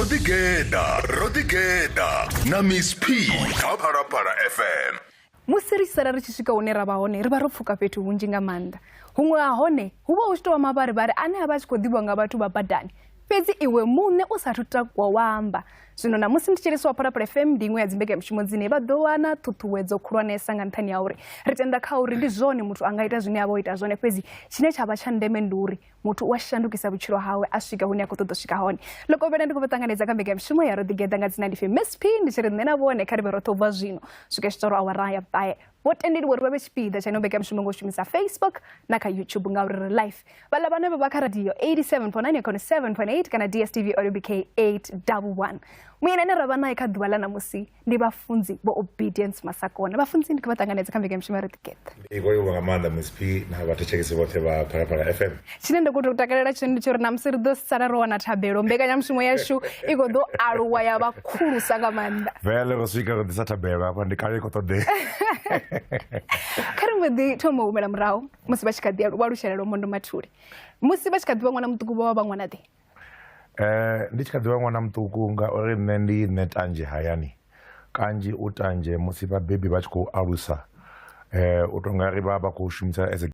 Ḓigeḓa, ro ḓigeḓa na Miss P kha Phalaphala FM. Musi ri tshi sala ri tshi swika hune ra vha hone ri vha ro pfuka fhethu hunzhi nga maanḓa. Huṅwe ha hone hu vha hu tshi tou vha mavharivhari ane a vha a tshi khou ḓivhiwa nga vhathu vha badani fhedzi iwe muṋe u sathu takuwa wa amba. Zwino ṋamusi ndi tshilisi wa Phalaphala FM ndi iṅwe ya dzimbekanyamushumo dzine vha ḓo wana ṱhuṱhuwedzo khulwanesa nga nṱhani ha uri ri tenda kha uri ndi zwone muthu a nga ita zwine a vha o ita zwone fhedzi tshine tsha vha tsha ndeme ndi uri muthu u a shandukisa vhutshilo hawe a swika hune a khou ṱoḓa u swika hone. Ḽo kovhela ndi khou vha ṱanganedza kha mbekanyamushumo ya Ro Ḓigeḓa nga dzina ndi pfi Miss P ndi tshi ri nṋe na vhone kha ri vhe roṱhe u bva zwino swika tshitoro awara ya vhuṱahe. Vho tendeliwa uri vha vhe tshipiḓa tsha ino mbekanyamushumo nga u shumisa Facebook na kha YouTube ngauri ri live. Vhaḽa vhane vha vha kha radio 87.9 Econo 7.8 kana DSTV Audio BK 811. Muyeni ane ra vha nae kha ḓuvha ḽa ṋamusi ndi vhafunzi Vho Obedience Masakona. Vhafunzi ndi khou vha ṱanganedza kha mbekanyamushumo ya Ro Ḓigeḓa. Ndi khou livhuwa nga maanḓa Miss P na vhathetshelesi vhoṱhe vha Phalaphala FM. Tshine nda khou tou takalela tshone ndi tsha uri ṋamusi ri ḓo sala ro wana thabelo mbekanyamushumo yashu i khou ḓo aluwa ya vha khulusa nga maanḓa. Vele ro swika ro ḓisa thabelo hafha ndi kale i khou ṱoḓea. Kha ri mbo ḓi thoma u humela murahu musi vha tshi kha ḓi aluwa lutshela lwa Mondo Mathule. Musi vha tshi kha ḓi vha ṅwana muṱuku vho vha vha ṅwana ḓe? Ndi tshi kha ḓi vha ṅwana muṱuku ngauri nṋe ndi nṋe tanzhe hayani kanzhi u tanzhe musi vhabebi vha tshi khou alusa u tou nga ri vha vha khou shumisa as a.